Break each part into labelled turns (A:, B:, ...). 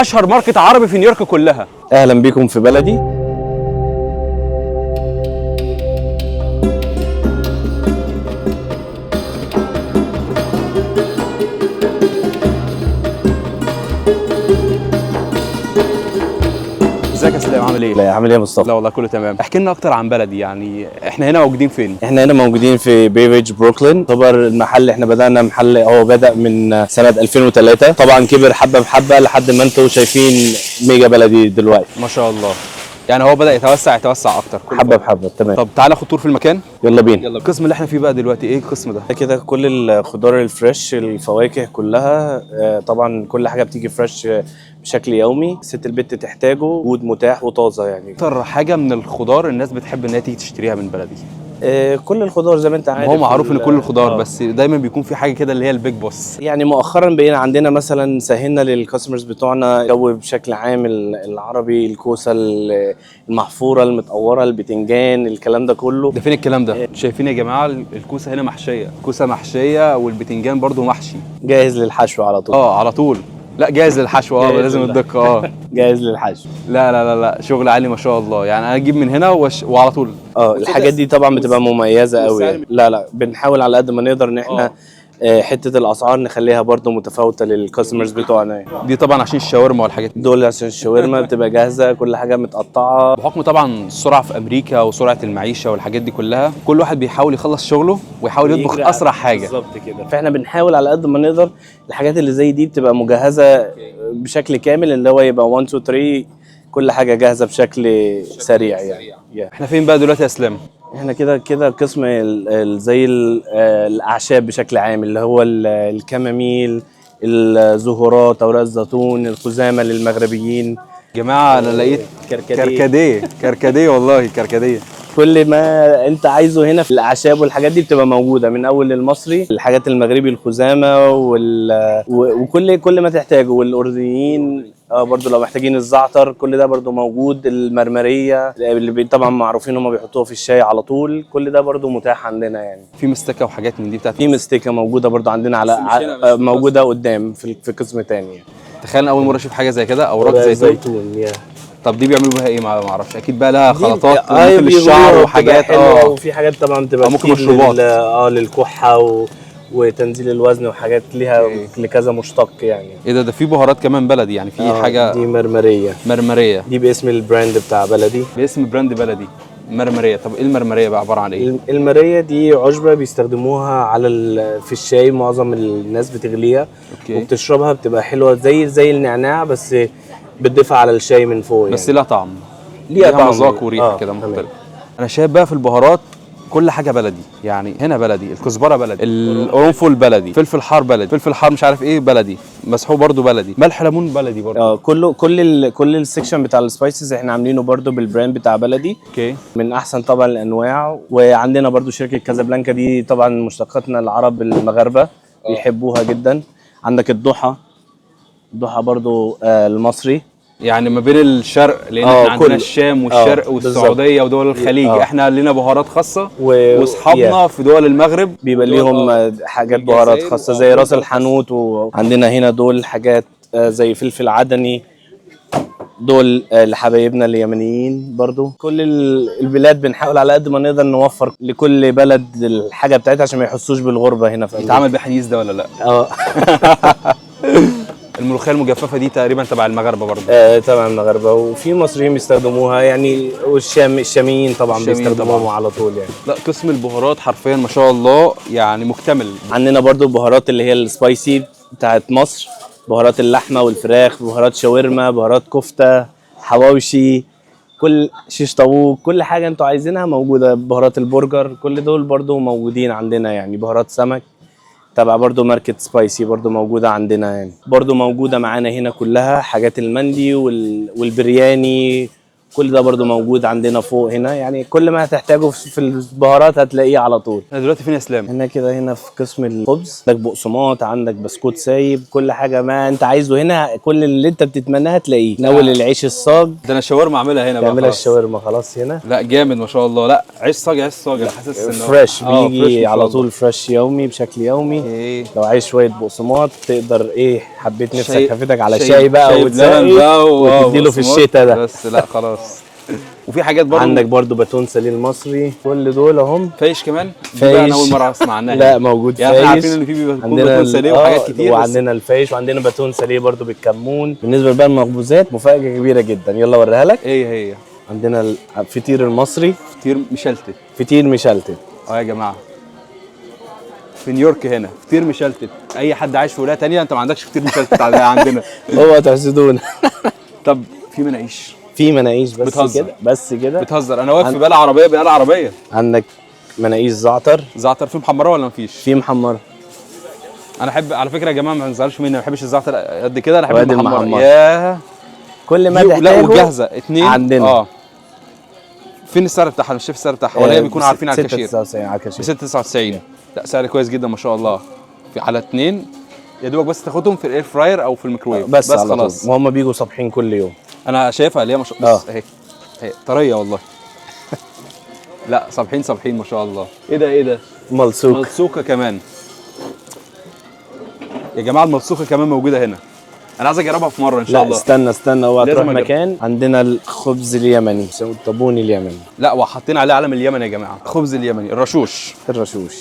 A: اشهر market عربي في نيويورك كلها.
B: اهلا بيكم في بلدي.
A: ازيك يا اسلام، عامل ايه؟
B: لا، عامل ايه يا مصطفى؟
A: لا والله كله تمام. احكي لنا اكتر عن بلدي، يعني احنا هنا موجودين فين؟
B: احنا هنا موجودين في Bay Ridge بروكلين. طبعا المحل احنا بدأنا محل، هو بدأ من سنة 2003، طبعا كبر حبة بحبة لحد ما انتم شايفين mega بلدي دلوقتي.
A: ما شاء الله، يعني هو بدأ يتوسع يتوسع اكتر كل
B: حبة
A: فترة.
B: بحبة. تمام.
A: طب تعالى خد tour في المكان.
B: يلا بينا.
A: يلا. القسم اللي احنا فيه بقى دلوقتي ايه القسم ده؟
B: كده كل الخضار ال fresh، الفواكه كلها، طبعا كل حاجة بتيجي fresh بشكل يومي، ست البيت تحتاجه وجود متاح وطازة يعني.
A: اكتر حاجة من الخضار الناس بتحب انها تيجي تشتريها من بلدي؟
B: كل الخضار زي ما انت عارف.
A: هو معروف ان كل الخضار، بس دايما بيكون في حاجة كده اللي هي ال big boss.
B: يعني مؤخرا بقينا عندنا مثلا سهلنا لل customers بتوعنا جو بشكل عام، العربي، الكوسه المحفوره، المتقوره، البتنجان، الكلام ده كله.
A: ده فين الكلام ده؟ شايفين يا جماعة الكوسه هنا محشيه، كوسة محشيه والبتنجان برضو محشي.
B: جاهز للحشو على طول.
A: اه على طول. لا جاهز للحشو،
B: جاهز
A: لازم الدقة.
B: جاهز للحشو.
A: لا لا لا لا، شغل عالي ما شاء الله. يعني انا اجيب من هنا وعلى طول.
B: الحاجات دي طبعا بتبقى مميزة قوي
A: والسعر
B: يعني. لا لا، بنحاول على قد ما نقدر ان احنا حتة الاسعار نخليها برضو متفاوتة لل customers بتوعنا يعني.
A: دي طبعا عشان الشاورما والحاجات دي.
B: دول عشان الشاورما بتبقى جاهزة، كل حاجة متقطعه.
A: بحكم طبعا السرعة في امريكا وسرعة المعيشة والحاجات دي كلها، كل واحد بيحاول يخلص شغله ويحاول يطبخ
B: بيجري
A: اسرع حاجة.
B: بالظبط كده. فاحنا بنحاول على قد ما نقدر الحاجات اللي زي دي بتبقى مجهزة بشكل كامل، اللي هو يبقى 1 2 3 كل حاجة جاهزة بشكل سريع يعني. Yeah.
A: احنا فين بقى دلوقتي يا اسلام؟
B: احنا كده كده قسم زي الاعشاب بشكل عام، اللي هو ال chamomile، الزهورات، اوراق الزيتون، الخزامه للمغربيين.
A: يا جماعة انا لقيت
B: كركديه.
A: كركديه، كركديه والله كركديه.
B: كل ما انت عايزه هنا في الاعشاب والحاجات دي بتبقى موجودة، من اول المصري، الحاجات المغربي، الخزامه وكل ما تحتاجه، والاردنيين برضو لو محتاجين الزعتر كل ده برضو موجود، المرمريه اللي طبعا معروفين هم بيحطوها في الشاي على طول، كل ده برضو متاح عندنا يعني.
A: في مستكه وحاجات من دي بتاعت
B: في مستكه موجودة برضو عندنا على
A: بس مش هنا، بس
B: موجودة قدام في قسم تاني يعني.
A: تخيل اول مرة اشوف حاجة زي كده، اوراق زيتون.
B: زيتون يا
A: طب دي بيعملوا بيها ايه؟ ما اعرفش، اكيد بقى لها خلطات ممكن
B: بيغلوها
A: للشعر
B: وبتبقى
A: وحاجات.
B: حلوة، وفي حاجات طبعا بتبقى
A: أو ممكن
B: كتير
A: مشروبات.
B: للكحه وتنزيل الوزن وحاجات ليها لكذا مشتق يعني.
A: ايه ده؟ ده في بهارات كمان بلدي يعني، في حاجة
B: دي مرمريه.
A: مرمريه.
B: دي باسم ال brand بتاع بلدي.
A: باسم brand بلدي مرمريه. طب ايه المرمريه بقى عبارة عن ايه؟
B: المريه دي عشبه بيستخدموها على في الشاي، معظم الناس بتغليها وبتشربها، بتبقى حلوة زي النعناع، بس بتضيفها على الشاي من فوق
A: بس
B: يعني.
A: لها طعم،
B: ليها طعم.
A: مذاق وريحه كده مختلف. انا شايف بقى في البهارات كل حاجة بلدي، يعني هنا بلدي، الكزبره بلدي، القرنفل بلدي، فلفل حار بلدي، فلفل حار مش عارف ايه بلدي، مسحوق برضو بلدي، ملح ليمون بلدي برضو.
B: كله كل ال section بتاع ال spices احنا عاملينه برضو بال brand بتاع بلدي. من احسن طبعا الانواع. وعندنا برضو شركة كازابلانكا، دي طبعا مشتقاتنا العرب المغاربة بيحبوها جدا. عندك الضحى، الضحى برضو المصري.
A: يعني ما بين الشرق، لان احنا عندنا الشام والشرق والسعودية ودول الخليج، احنا لنا بهارات خاصة، واصحابنا في دول المغرب
B: بيبقى ليهم حاجات بهارات خاصة زي راس الحانوت. وعندنا هنا دول حاجات زي فلفل عدني، دول لحبايبنا اليمنيين برضو. كل البلاد بنحاول على قد ما نقدر نوفر لكل بلد الحاجة بتاعتها عشان ما يحسوش بالغربة هنا في أمريكا.
A: يتعامل بحنيس ده ولا لا؟ الملوخية المجففه دي تقريبا تبع المغاربة برضه.
B: تبع المغاربة، وفي مصريين بيستخدموها يعني، والشاميين طبعا
A: الشاميين
B: بيستخدموها
A: طبعاً.
B: على طول يعني.
A: لا قسم البهارات حرفيا ما شاء الله يعني مكتمل.
B: عندنا برضو البهارات اللي هي ال spicy بتاعت مصر، بهارات اللحمة والفراخ، بهارات شاورما، بهارات كفته، حواوشي، كل شيش طاووق، كل حاجة انتوا عايزينها موجودة. بهارات البرجر، كل دول برضو موجودين عندنا يعني. بهارات سمك تبع برضو ماركة spicy برضو موجودة عندنا يعني. برضو موجودة معانا هنا كلها حاجات المندي والبرياني كل ده برضو موجود عندنا فوق هنا، يعني كل ما هتحتاجه في البهارات هتلاقيه على طول.
A: احنا دلوقتي فين يا اسلام؟
B: هنا كده، هنا في قسم الخبز، عندك بقسماط، عندك بسكوت سايب، كل حاجة ما انت عايزه هنا، كل اللي انت بتتمناه هتلاقيه. من اول العيش الصاج.
A: ده انا الشاورما اعملها هنا بقى.
B: تعملها
A: خلاص.
B: الشاورما خلاص هنا.
A: لا جامد ما شاء الله. لا عيش صاج، عيش صاج، انا حاسس انه
B: fresh.
A: fresh
B: بيجي
A: ما شاء
B: على
A: الله.
B: طول fresh يومي بشكل يومي.
A: okay.
B: لو عايز شوية بقسماط تقدر، ايه حبيت نفسك هفتك على
A: شاي-
B: شاي بقى
A: شاي بلبن
B: وتسقي
A: بقى
B: وتديله في
A: وبقسماط.
B: الشتاء ده.
A: بس لا خلاص. وفي حاجات برضو.
B: عندك برضو bâton salé المصري، كل دول اهم.
A: فايش كمان؟ دي بقى انا
B: فايش.
A: اول مرة اسمع عنها.
B: لا موجود.
A: يعني احنا
B: فايش.
A: عارفين ان في بيكون
B: عندنا
A: bâton salé وحاجات كتير، بس
B: وعندنا الفايش وعندنا bâton salé برضو بالكمون. بالنسبة بقى للمخبوزات مفاجاة كبيرة جدا، يلا اوريها لك.
A: ايه هي؟
B: عندنا الفطير المصري.
A: فطير مشلتت.
B: فطير مشلتت.
A: اه يا جماعة، في نيويورك هنا فطير مشلتت. اي حد عايش في ولاية تانية انت ما عندكش فطير مشلتت عندنا.
B: اوعوا تحسدونا.
A: طب في مناقيش؟
B: في مناقيش بس.
A: بتهزر.
B: كده بس كده.
A: بتهزر؟ انا واقف في بقاله عربية، بقاله عربية.
B: عندك مناقيش زعتر.
A: زعتر في محمرة ولا مفيش؟
B: في محمرة.
A: انا احب على فكرة يا جماعة، ما تزعلوش مني، ما بحبش الزعتر قد كده، انا احب
B: وادي
A: المحمره.
B: المحمرة.
A: ياه.
B: كل ما
A: دي- لا
B: تحتاجه
A: وجاهزة اتنين
B: عندنا.
A: اه فين السعر بتاعها؟ مش شايف السعر بتاعها، ولا هي بيكونوا عارفين على الكاشير؟
B: 6.99 على
A: ب
B: الكاشير.
A: 6.99. لا سعر كويس جدا ما شاء الله. في على اتنين يا دوبك بس تاخدهم في ال air fryer او في الميكرويف.
B: بس على
A: خلاص.
B: طول، وهم بيجوا صابحين كل يوم.
A: انا شايفها اللي هي ما شاء الله، بس اهي اهي طرية والله. لا صابحين صابحين ما شاء الله. ايه ده ايه ده؟
B: ملسوق.
A: ملسوقه كمان يا جماعة، الملسوقه كمان موجودة هنا. انا عايز اجربها في مرة ان شاء
B: لا
A: الله.
B: استنى استنى، اوعى
A: لازم
B: تروح
A: أجرب.
B: مكان. عندنا الخبز اليمني، الطابون اليمني.
A: لا وحاطين عليه علم اليمن يا جماعة. خبز اليمني الرشوش.
B: الرشوش.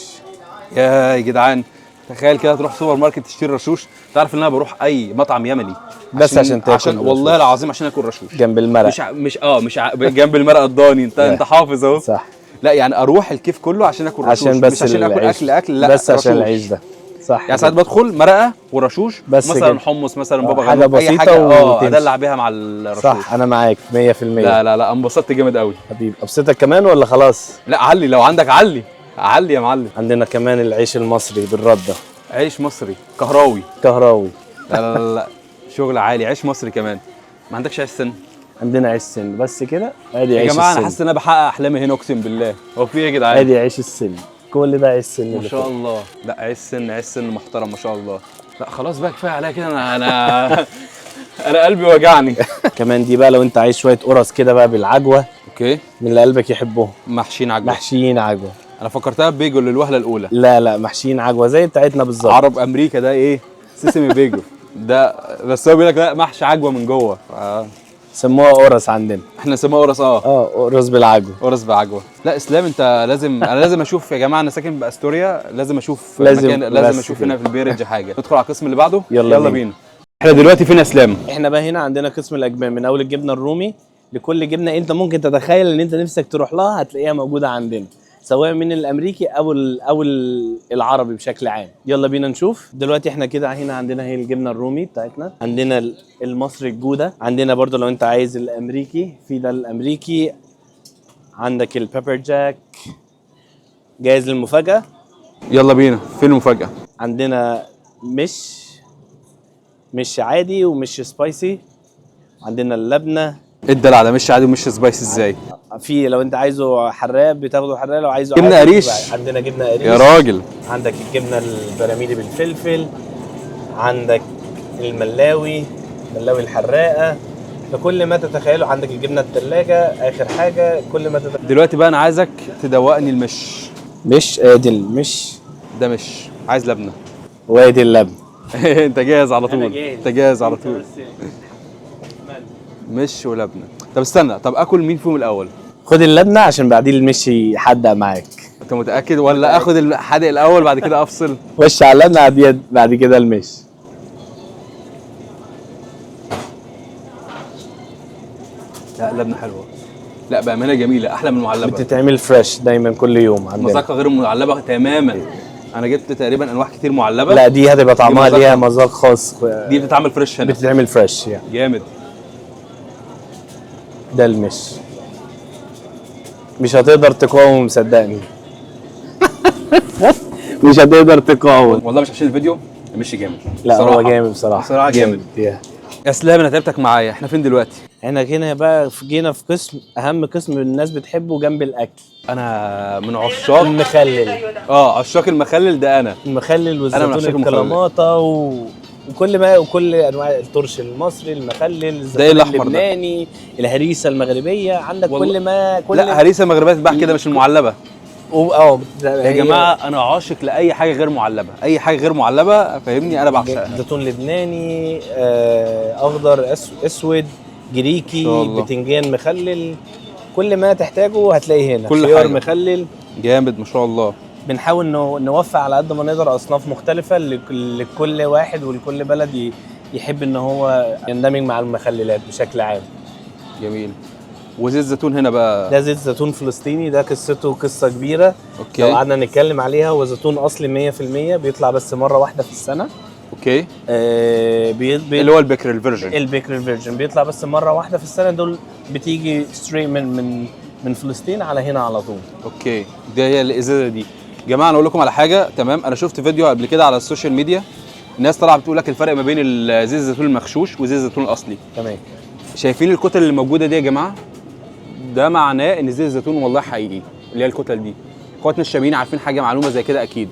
A: يا جدعان تخيل كده تروح سوبر ماركت تشتري رشوش. تعرف ان انا بروح اي مطعم يمني
B: بس عشان تاكل
A: عشان والله
B: رشوش.
A: العظيم عشان اكل رشوش
B: جنب المرق.
A: مش ع... مش اه مش ع... جنب المرقه الضاني. انت انت حافظ اهو.
B: صح.
A: لا يعني اروح الكيف كله عشان اكل رشوش،
B: عشان بس
A: مش عشان اكل
B: العيش.
A: اكل اكل، لا
B: بس عشان
A: رشوش.
B: العيش ده. صح.
A: يعني ساعات بدخل مرقه ورشوش
B: بس
A: مثلا
B: كده.
A: حمص مثلا، بابا
B: حاجة
A: غنوج، اي
B: بسيطة
A: حاجة
B: وتمشي.
A: ادلع بيها مع الرشوش.
B: صح، انا معاك 100%.
A: لا لا لا انبسطت جامد قوي.
B: حبيبي ابسطك كمان ولا خلاص؟
A: لا علي لو عندك، علي علي يا معلم.
B: عندنا كمان العيش المصري بالردة.
A: عيش مصري كهراوي.
B: كهراوي.
A: لا لا لا, لا. شغل عالي. عيش مصري كمان. ما عندكش عيش سن؟
B: عندنا عيش سن بس كده. ادي
A: يا
B: عيش
A: جماعة انا
B: السن.
A: حاسس ان انا بحقق احلامي هنا اقسم بالله. هو في ايه يا جدعان؟
B: ادي عيش السن، كل ده عيش سن
A: ما
B: اللي
A: شاء
B: فوق.
A: الله. لا عيش سن، عيش سن محترم ما شاء الله. لا خلاص بقى كفاية عليا كده، انا انا قلبي وجعني.
B: كمان دي بقى لو انت عايز شوية قرص كده بقى بالعجوه،
A: okay.
B: من اللي قلبك يحبهم.
A: محشين عجوه.
B: محشيين عجوه.
A: انا فكرتها بيجو للوهلة الاولى.
B: لا لا، محشيين عجوه زي بتاعتنا بالظبط.
A: عرب امريكا ده ايه؟ sesame bagel ده، بس هو بيقول لك لا محشي عجوه من جوه.
B: سموها قرص عندنا.
A: احنا نسميها قرص. اه
B: اه قرص بالعجوه.
A: قرص بعجوه. لا اسلام انت لازم، انا لازم اشوف يا جماعة، انا ساكن باستوريا، لازم اشوف
B: لازم-
A: مكان، لازم
B: بس
A: اشوف
B: كده.
A: هنا في البي ريدج حاجة. ندخل على القسم اللي بعده.
B: يلا
A: يلا
B: بينا.
A: بينا. احنا دلوقتي فين يا اسلام؟
B: احنا بقى هنا عندنا قسم الاجبان، من اول الجبنة الرومي لكل جبنه انت ممكن تتخيل ان انت نفسك تروح لها هتلاقيها موجودة عندنا، سواء من الامريكي او العربي بشكل عام. يلا بينا نشوف. دلوقتي احنا كده هنا عندنا هي الجبنة الرومي بتاعتنا، عندنا المصري الجودة، عندنا برضو لو انت عايز الامريكي في ده الامريكي، عندك ال pepper jack. جاهز للمفاجاه؟
A: يلا بينا. فين المفاجاة؟
B: عندنا مش عادي ومش spicy، عندنا اللبنة.
A: ايه الدلع ده؟ مش عادي ومش spicy ازاي؟
B: في لو انت عايزه حراق بتاخده حراق، لو عايزه
A: جبنة
B: عادي
A: قريش.
B: بيبقى عندنا جبنه قريش.
A: يا راجل.
B: عندك الجبنة البراميلي بالفلفل، عندك الملاوي، ملاوي الحراقه، فكل ما تتخيله. عندك الجبنة الثلاجة اخر حاجة، كل ما تتخيله.
A: دلوقتي بقى انا عايزك تدوقني المش.
B: مش ادي المش.
A: ده مش عايز لبنه.
B: وادي اللبن.
A: انت جاهز على طول، انت جاهز على طول. مش ولبنة. طب استنى، طب اكل مين فيهم الاول؟
B: خد اللبنة عشان بعدين المش يحدق معاك.
A: انت متاكد ولا اخد الحادق الاول بعد كده افصل؟
B: خش على اللبنة بعد كده المش.
A: لا اللبنة حلوة. لا بامانه جميلة، احلى من المعلبه.
B: بتتعمل fresh دايما كل يوم عندنا.
A: مذاقها غير المعلبه تماما. انا جبت تقريبا انواع كتير معلبه.
B: لا دي هتبقى طعمها
A: مذاق.
B: ليها مذاق خاص.
A: دي بتتعمل fresh هنا.
B: بتتعمل fresh يعني.
A: جامد.
B: ده المش مش هتقدر تقاوم صدقني. مش هتقدر تقاوم.
A: والله مش عشان الفيديو، المش جامد.
B: لا هو
A: بصراحة.
B: جامد بصراحة.
A: بصراحة جامد.
B: يا.
A: يا اسلام انا تعبتك معايا، احنا فين دلوقتي؟
B: احنا هنا بقى جينا في قسم، اهم قسم الناس بتحبه جنب الاكل.
A: انا من عشاق
B: المخلل.
A: عشاق المخلل ده انا.
B: المخلل
A: أنا من
B: والزيتون
A: عشاق المخلل.
B: الكلاماتا وكل ما وكل انواع الترش المصري، المخلل،
A: ده إيه
B: الزيتون
A: الأحمر ده؟
B: اللبناني، الهريسه المغربية، عندك
A: والله.
B: كل ما كل
A: لا، هريسه مغربية تتباع كده مش المعلبه. يا جماعة انا عاشق لاي حاجة غير معلبه، اي حاجة غير معلبه فاهمني، انا بعشقها.
B: زيتون لبناني، اخضر، اسود،
A: إن
B: جريكي،
A: شاء الله.
B: بتنجان مخلل، كل ما تحتاجه هتلاقيه هنا.
A: كل
B: خيار
A: حاجة.
B: مخلل.
A: جامد ما شاء الله.
B: بنحاول نوفق على قد ما نقدر اصناف مختلفة لكل واحد ولكل بلد يحب ان هو يندمج مع المخللات بشكل عام.
A: جميل. وزيت زيتون هنا بقى.
B: ده زيت زيتون فلسطيني، ده قصته قصة كبيرة.
A: okay.
B: لو قعدنا نتكلم عليها، هو زيتون اصلي 100%، بيطلع بس مرة واحدة في السنة.
A: okay. اللي هو البكر ال virgin.
B: البكر ال virgin بيطلع بس مرة واحدة في السنة، دول بتيجي straight من فلسطين على هنا على طول.
A: okay، ده هي الازازه دي. جماعة انا اقول لكم على حاجة، تمام؟ انا شفت فيديو قبل كده على ال social media، الناس طالعه بتقول لك الفرق ما بين زيت الزيتون المغشوش وزيت الزيتون الاصلي.
B: تمام.
A: شايفين الكتل اللي موجودة دي يا جماعة؟ ده معناه ان زيت الزيتون والله حقيقي، اللي هي الكتل دي. اخواتنا الشاميين عارفين حاجة معلومة زي كده اكيد.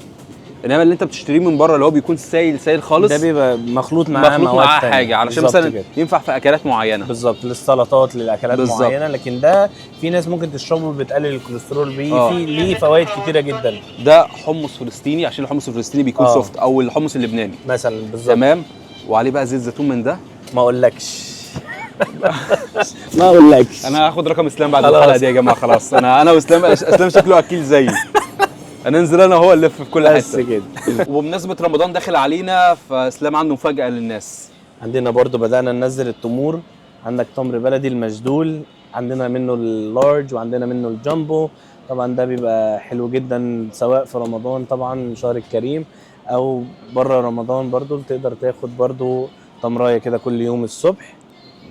A: انما اللي انت بتشتريه من بره اللي هو بيكون سايل سايل خالص،
B: ده بيبقى مخلوط معاه
A: مخلوط
B: مواد
A: معاه
B: تانية.
A: حاجة علشان
B: بالظبط
A: مثلا
B: كده.
A: ينفع في اكلات معينة.
B: بالظبط، للسلطات، للاكلات
A: بالظبط.
B: معينة، لكن ده في ناس ممكن تشربه بتقلل الكوليسترول بيه. في ليه فوائد كتيرة جدا.
A: ده حمص فلسطيني، عشان الحمص الفلسطيني بيكون soft، او الحمص اللبناني
B: مثلا. بالظبط.
A: تمام. وعليه بقى زيت زيتون من ده.
B: ما اقولكش ما اقولكش.
A: انا هاخد رقم اسلام بعد
B: خلاص.
A: الحلقة دي يا جماعة، خلاص. انا واسلام، اسلام شكله اكيل زيي، هننزل انا وهو نلف في كل
B: بس
A: حتة.
B: كده.
A: وبمناسبة رمضان داخل علينا، فاسلام عنده مفاجاة للناس.
B: عندنا برضو بدأنا ننزل التمور. عندك تمر بلدي المجدول، عندنا منه ال large وعندنا منه الجامبو. طبعا ده بيبقى حلو جدا سواء في رمضان طبعا الشهر الكريم، او بره رمضان برضو بتقدر تاخد برضو تمرايه كده كل يوم الصبح.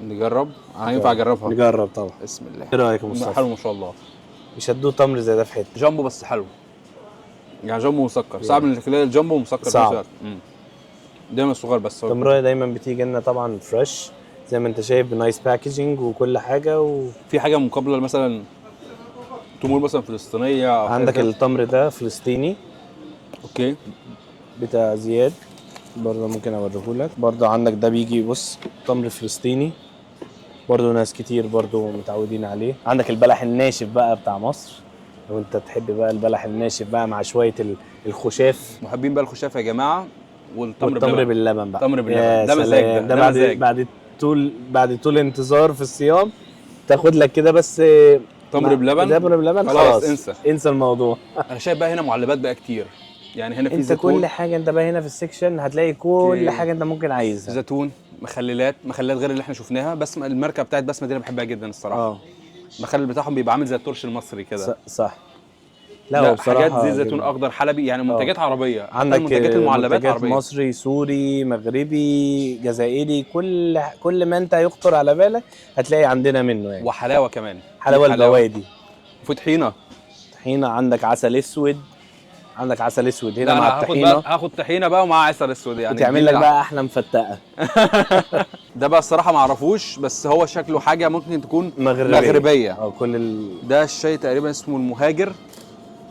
A: نجرب؟ انا ينفع اجربها؟
B: نجرب طبعا.
A: بسم الله.
B: ايه رايك يا مصطفى؟
A: حلو ما شاء الله.
B: مش هتدوق تمر زي ده في حتة.
A: جامبو بس حلو يعني، جامبو مسكر صعب انك تلاقي الجامبو مسكر في
B: صعب.
A: نفس الوقت. دايما صغير بس هو.
B: تمرايه دايما بتيجي لنا طبعا fresh زي ما انت شايف، ب nice packaging وكل حاجة.
A: في حاجة مقابله مثلا تمور مثلا فلسطينية أو حاجة
B: وعندك
A: كده؟
B: التمر ده فلسطيني.
A: okay.
B: بتاع زياد برضه، ممكن اوريهولك برضه. عندك ده بيجي بص تمر فلسطيني برضه، ناس كتير برضه متعودين عليه. عندك البلح الناشف بقى بتاع مصر، لو انت تحب بقى البلح الناشف بقى مع شوية الخشاف.
A: محبين بقى الخشاف يا جماعة، والتمر
B: والتمر
A: باللبن.
B: باللبن بقى.
A: تمر باللبن.
B: يا
A: ده مزاج.
B: سلام.
A: ده،
B: ده
A: ده
B: بعد
A: مزاج.
B: بعد طول انتظار في الصيام تاخد لك كده بس
A: تمر بلبن.
B: تمر بلبن.
A: خلاص،
B: خلاص,
A: انسى.
B: انسى الموضوع.
A: انا شايف بقى هنا معلبات بقى كتير، يعني هنا في
B: انت
A: زيتون.
B: كل حاجة، انت بقى هنا في ال section هتلاقي كل
A: okay.
B: حاجة انت ممكن عايزها.
A: زيتون، مخللات، مخللات غير اللي احنا شفناها، بس الماركة بتاعت بسمه دي انا بحبها جدا الصراحة. المخلل بتاعهم بيبقى عامل زي الترش المصري كده.
B: صح. لا,
A: لا
B: هو بصراحة
A: حاجات زي زيتون
B: جميل.
A: اخضر حلبي، يعني منتجات عربية. حتى
B: عندك
A: منتجات المعلبات
B: منتجات
A: عربية.
B: مصري، سوري، مغربي، جزائري، كل ما انت يخطر على بالك هتلاقي عندنا منه يعني.
A: وحلاوة كمان.
B: حلاوة البوادي.
A: وفي طحينه.
B: طحينه، عندك عسل اسود، عندك عسل اسود هنا
A: لا
B: مع
A: انا هاخد
B: الطحينه.
A: بقى، هاخد طحينه بقى ومع عسل اسود يعني.
B: وتعمل
A: دي
B: لك بقى احلى مفتقه.
A: ده بقى الصراحة ما اعرفوش، بس هو شكله حاجة ممكن تكون
B: مغربية.
A: مغربية.
B: كل
A: ده الشاي تقريبا اسمه المهاجر،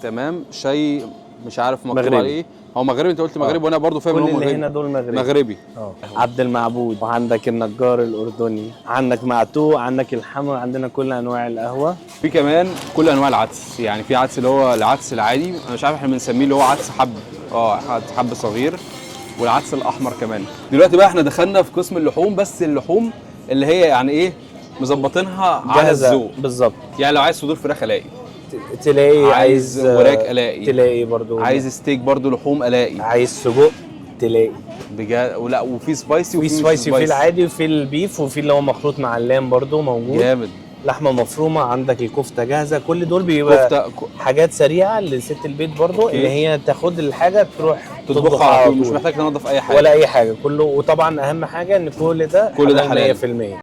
A: تمام؟ شاي مش عارف مكتوب
B: مغربي.
A: عليه ايه. هو مغربي، انت قلت مغربي وانا برضو فاهم
B: كل
A: ان هو
B: اللي
A: مغربي.
B: هنا دول مغربي.
A: مغربي.
B: عبد المعبود، وعندك النجار الاردني، عندك معتوق، عندك الحمر، عندنا كل انواع القهوة.
A: في كمان كل انواع العدس، يعني في عدس اللي هو العدس العادي، انا مش عارف احنا بنسميه اللي هو عدس حب، عدس حب صغير، والعدس الاحمر كمان. دلوقتي بقى احنا دخلنا في قسم اللحوم، بس اللحوم اللي هي يعني ايه مظبطينها على
B: جاهزة.
A: الذوق.
B: بالظبط.
A: يعني لو عايز صدور فراخ الاقي،
B: تلاقي.
A: عايز
B: عايز
A: وراك ألاقي.
B: تلاقي برضو.
A: عايز ستيك برضو لحوم الاقي.
B: عايز سجق تلاقي.
A: بجد؟ ولا وفي spicy
B: في
A: وفي مش
B: spicy، وفي العادي، وفي ال beef، وفي اللي هو مخلوط مع ال lamb برضو موجود.
A: جامد.
B: لحمه مفرومه، عندك الكفتة جاهزة، كل دول بيبقى
A: كفته
B: حاجات سريعة لست البيت برضو،
A: okay.
B: ان هي تاخد الحاجة تروح
A: تطبخها على طول، مش محتاج تنظف اي حاجة
B: ولا اي حاجة كله. وطبعا اهم حاجة ان كل ده
A: كل ده حلال.
B: 100%.